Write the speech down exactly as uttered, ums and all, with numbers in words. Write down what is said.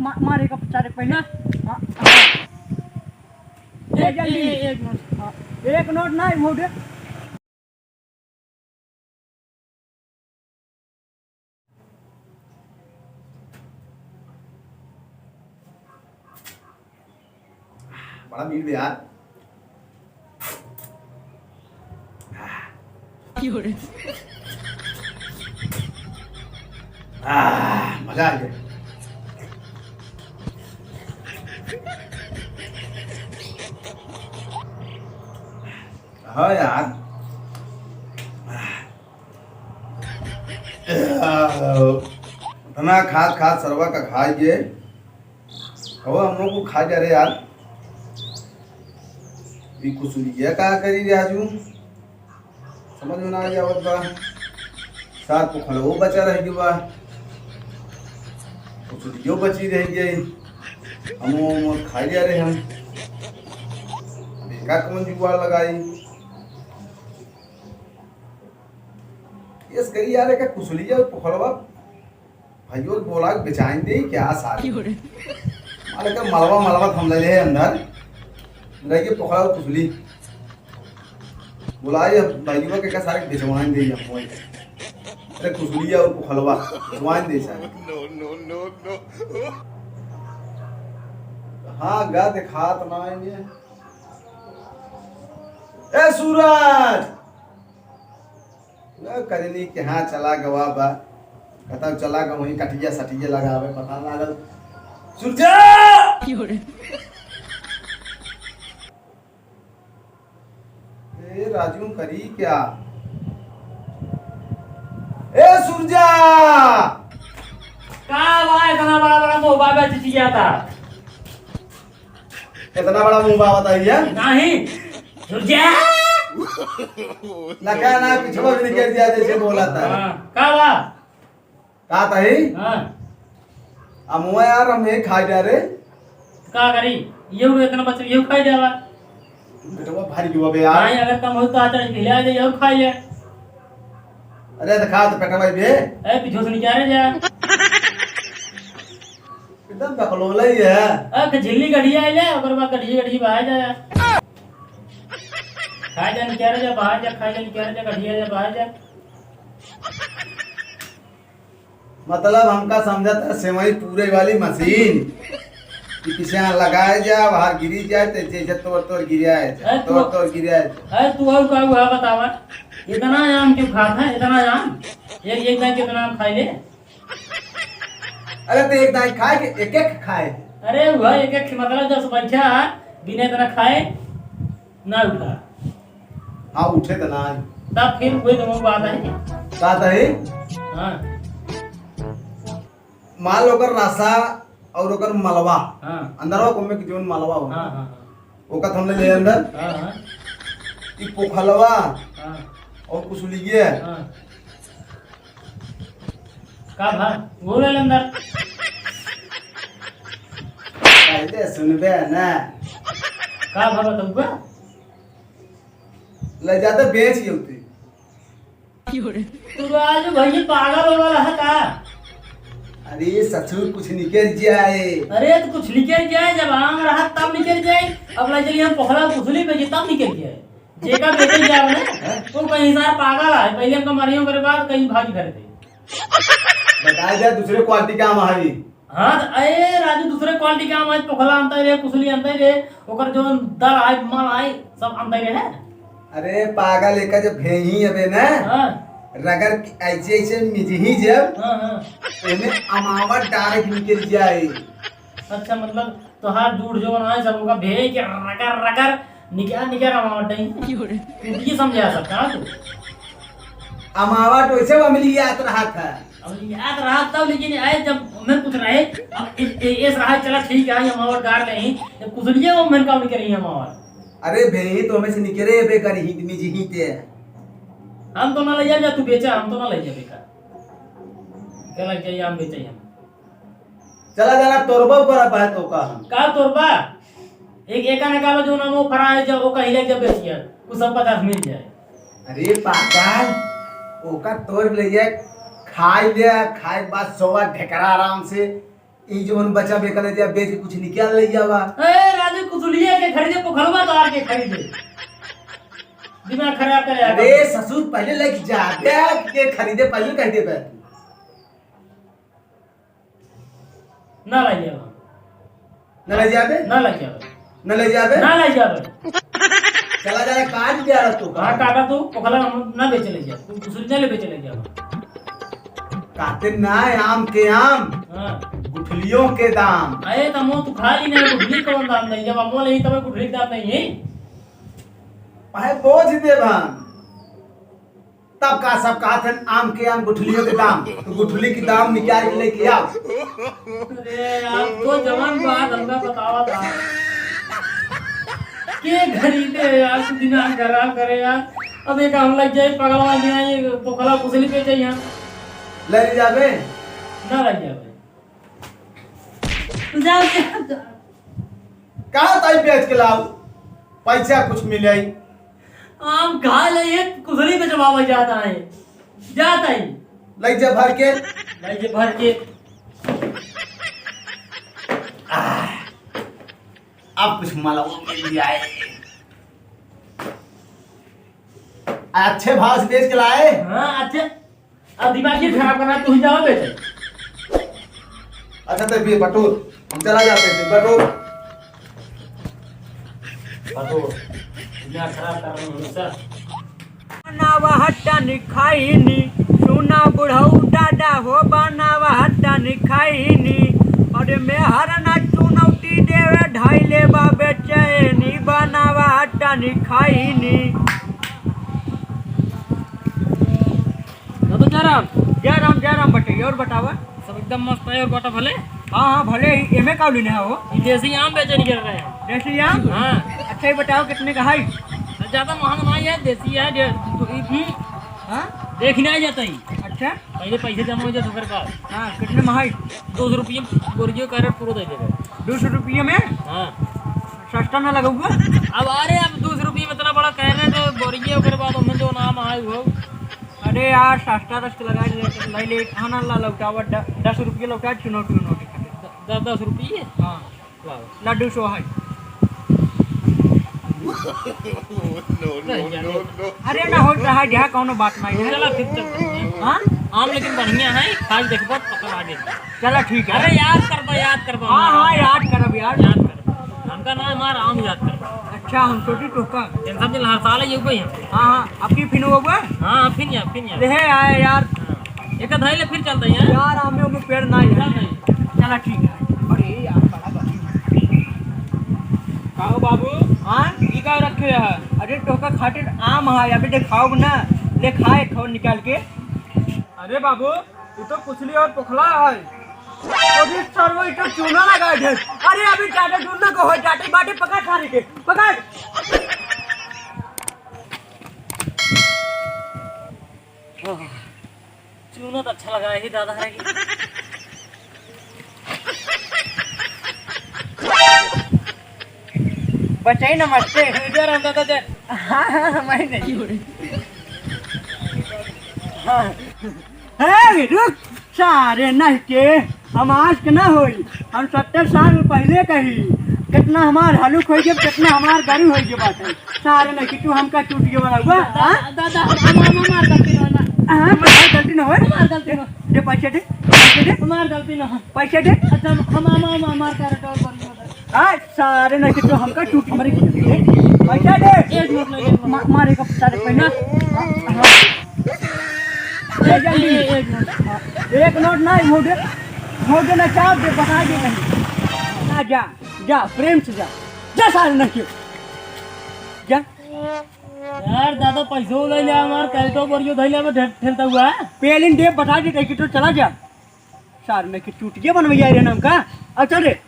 मा-, मारे का चारे पहले। हाँ, हाँ। ए, जल्दी। ए, ए, एक नोट। हाँ, एक नोट ना, एक नोट। बड़ा भीड़ बे यार। आह, मजा आ गया। हाँ यार। इतना खात खात सरवा का खाई के, कहो हम लोग को खा जा रहे यार। ई कुसुलिया का करी रे आजू? समझ में ना आवत बा। सार पोखलवो बचा रह गयो बा, कुसुलियो बची रह गई। हम वो खा जा रहे हम। अब एका कौन जुगाड़ लगाई? यस करी यार, एका कुसुलिया और पोखलवा भाइयों बोला बेचाइन दे क्या सारे? क्यों रे? मारे का मलवा, मलवा थम ले ले अंदर। रह के पोखरा और कुसुली। बोला ये भाइयों के का सारे बेचवाइन दे हम मोए। अरे कुसुलिया और पोखलवा बेचवाइन दे सारे। No, no, no, no। हाँ, गा दिखात ना है ये। ए सूरज! न करनी के हाँ चला गवा बा। कतौ चला गवा वहीं कटिया सटिया लगावे, पता ना लागल। सुरजा! ए राजू करी क्या? ए सुरजा! का बा इतना बड़ा बड़ा मुंह बाबा चिचिया था? इतना बड़ा मुंह बा बताइए। नहीं। सुरजा। लगा ना, पिछवा भी निकल दिया जैसे बोला था। हाँ, का बा? का तही? हाँ। अब मुआ यार हम यही खाई जा रे। का करी? ये उड़े इतना बच्चा, ये खाई जावा। पेटवा भारी जुआ बे यार। नहीं, अगर कम हो तो आचरण खिला दे, ये खाई ले। अरे तो खा तो पेटवा बे। ए, पीछे से निकाले जा। एकदम बकलोला ही है। अब झिल्ली गढ़िया आइले, ओकर बाद गढ़िया, गढ़िया बाहर जा। खा जा, निकाल जा, बाहर जा, खा जा, निकाल जा, गढ़िया जा, बाहर जा। मतलब हमका समझत है सेवई पूरे वाली मशीन कि पीछे लगाए जा, बाहर गिरी जाए, तो जैसे तोड़ तोड़ गिराए जा, अरे तू तोड़ तोड़ गिराए जा। अरे तू और का हुआ बतावा, इतना आम क्यों खात है, इतना आम? एक, एक दाई कितना आम खाई ले? अरे तो एक दाई खाए के एक एक खाए। अरे वह एक एक मतलब जब से बैठा है, बिना इतना खाए ना उठा। हाँ, उठे तो ना है। तब फिर वही दोनों बात है। का है? हाँ। माल ओकर रसा और ओकर मलवा। हाँ। अंदरवा को में के जोन मलवा हो। हाँ, हाँ, हाँ। ओका थमले ले अंदर। हाँ, हाँ। ई पोखलवा। हाँ। और कुसुलिये। हाँ। का भा? वो ले अंदर। पहले सुनबे ना। का भा बताऊबा? ले जाते बेच ही होती। तू आज भैया पागल हो गया है का? अरे ससुर कुछ निकल जाए। अरे तो कुछ निकल जाए, जब आम रहा तब निकल जाए। अब ले चलिए हम पोखरा कुसुली बेचे तब निकल जाए। जेका बेचे जाओ ना, हैं? वो कहीं सार पागल है। पहले हमका मारियो करे बाद कहीं भाग घर दे। बताया जाए दूसरे क्वालिटी का आम है। हाँ, तो अरे राजू, दूसरे क्वालिटी के आम आए, पोखला आनता रे, कुसुली आनता रे, ओकर जो दर आए, माल आए, सब आनता रे है। अरे पागल, एका जब भेही अबे ना, हाँ। रगड़ के ऐसे ऐसे मिजही जब, हाँ, हाँ। एमे अमावा डायरेक्ट निकल जाए। अच्छा, मतलब तोहार दूध जो बनाए सब ओका भेही के रगड़ रगड़ निकाल निकाल अमावा डाई। तू ये समझा सकता है तू? अमावा तो ऐसे अमलियात रहा था। अब याद रहा तब, लेकिन आए जब मैं कुछ रहे, अब ए, ए, एस रहा, चला ठीक है, हम और गाड़ ले ही, जब कुछ लिए वो मैंने काम नहीं करी हम और। अरे बे, तो हमें से निकले बे करी ही, मिजी ही ते। हम तो ना ले जा, जा तू बेचा, हम तो ना ले जा बेकार। क्या लग जाइए, हम बेचे ही हम। चला जाना तोरबा ऊपर अब है तो का हम। का तोरबा? एक एका निकालो जो ना वो फरा है, जब वो कहीं ले जब बेचिया, कुछ सब पचास मिल जाए। अरे पागल, ओका तोड़ ले जाए, खाई ले, खाए के बाद सोवा ढेकरा आराम से, ई जवन बचा बे कले जा, बेच के कुछ निकाल ले जावा। ए, राजू, कुतुलिया के खरीदे, पोखरवा तो आके खरीदे। दिमाग खराब करे यार। अरे ससुर, पहले लेके जा, बेच के खरीदे, पहले कह दे बे। ना ले जावा। ना ले जाबे? ना ले जाबे। ना ले जाबे? ना ले जाबे। चला जा, काट दिया रह तू। कहाँ काटा तू? पोखला हम ना बेचे ले जा। तू कुछ ना ले बेचे ले जा। काटे ना आम के आम। हाँ। गुठलियों के दाम। अरे तमो तू खा ली नहीं, गुठली कौन दाम नहीं? जब अमो नहीं तब गुठली दाम नहीं है। अहे बोझ दे भान। तब का सब कहत हन, आम के आम, गुठलियों के दाम, तो गुठली के दाम निकाल के लेके आओ। अरे यार, तो जवान बात हमरा बतावा था। के खरीदे यार, तू दिमाग खराब करे यार। अब एक हम लग जाए, पगलवा गया, ये पोखला कुसली पे जाए यहाँ। ले जाबे? ना ले जाबे। जाओ, जाओ, जाओ। कहाँ ताई बेच के लाओ, पैसा कुछ मिले। आम खा ले, ये कुसली पे जमावा जाता है, जाता है। ले जा भर के। ले जा भर के। आह, अब कुछ मलवा मिल जाए। अच्छे भाव से बेच के लाए। हाँ, अच्छे। अब दिमाग ही खराब करना, तू ही जाओ बेटे। अच्छा, तो फिर बटोर, हम चला जाते हैं, बटोर। बटोर, दिमाग खराब कर रहे हो हमेशा। बनावा हट्टा नि खाइनी, सुना बुढ़ऊ दादा हो, बनावा हट्टा नि खाइनी। अरे मेहर ना चुनौती देवे, ढाई ले बा बेचैनी, बनावा हट्टा नि खाइनी। दादा जय राम। जय राम, जय राम बटे, और बतावा? सब एकदम मस्त है, और बता भले? हाँ, हाँ, भले ही। एमे का लेने है हो? ये देसी आम बेचे निकल रहे हैं। देसी आम? हाँ। अच्छा, ये बताओ, कितने का है? ज्यादा महंगा नहीं है, देसी है, दे-, दो, हम्म। हाँ? देख नहीं जाता ही। अच्छा। पहले पैसे जमा हो जाए, ओकर बाद। हाँ, कितने में है? दो सौ रुपये बोरियो कैरेट पूरा दे देगा। दो सौ रुपये में? हाँ। सस्ता ना लगौगा? अब अरे, अब दो सौ रुपये में इतना बड़ा कैरेट बोरियो, ओकर बाद ओमे जो नाम आए हो। अरे यार, सस्ता रस लगा ले, ले, ले, खाना ला लौटावा, द-, दस रुपये लौटा, चुनौटी, चुनौटी खातिर। द-, दस, दस रुपये? हाँ। वाह। लड्डू सो है। No, no, no, no। अरे ना, होत रहा, जा, कौनो बात नहीं है। चला, फिर चलते हैं। हाँ? आम लेकिन बढ़िया है, खा के देखबो, पता लागे। चला, ठीक है। अरे, याद करबा, याद करबा, हाँ, हमारा हाँ, आम। याद करब यार। याद करबा। हमका ना हमारा आम याद करबा। अच्छा, हम छोटी टोका। टेंशन दिल हर साल ये कोई हम। हाँ, हाँ, अब की फिन होगा? हाँ, फिन या, फिन या। ले है आए यार। हाँ। एक धइले फिर चलते हैं। यार, आमे, आमे पेड़ ना है। चल नहीं। चला, ठीक है। अरे यार, बड़ा बात है। का हो बाबू? हाँ? ई का रखे है? अरे, तोहका खातिर आम है, अभी देखाओ ना। ले खाए, खाओ निकाल के। अरे बाबू, ये तो कुचली और पोखला है। अरे सरवा, ये तो चूना लगा है। अरे, अभी जाते चूना को हो, जाते बाटे पकड़ सारे के, पकड़। आह, चूना तो अच्छा लगा है दादा है कि बचाई नमस्ते। इधर हम दादा जय। हाँ, हाँ, हाँ, मैं नहीं। हाँ। ए, रुक, सारे नहीं के, हम आज के ना होई, हम सत्तर साल पहले कही, कितना हमार हलुक होई गए, कितना हमार गरी होई गए बाटे। सारे नहीं कि तू हमका चूट गए वाला हुआ, हाँ? दादा, हम, हम, हम, हमार गलती ना होई, ना। हाँ, हमार गलती ना होई। हमार गलती ना। दे पैसे दे, पैसे दे। हमार गलती ना होई। पैसे दे। अच्छा, हम, हम, हम, हम, हमार character और बन गया। हाँ, सारे नहीं कि तू हमका चूट मारी। पैसा दे। एक नोट नहीं, एक नोट। मा-, मारे का सारे पहले। हाँ। ले जल्दी। ए, ए, एक नोट। हाँ, एक नोट नहीं, वोट दे। वोट देना चाहो दे, बता दे नहीं। आ जा, जा, प्रेम से जा। जा सारे नहीं कि। जा। यार, दादा, पैसो ले ले, हमार कैरेटो बोरियो धइले में ठे-, ठेलता हुआ है। पेलिन दे, बता दे नहीं कि तू चला जा। सारे नहीं कि चूटिया बनवैया रे नाम का। अच्छा रे।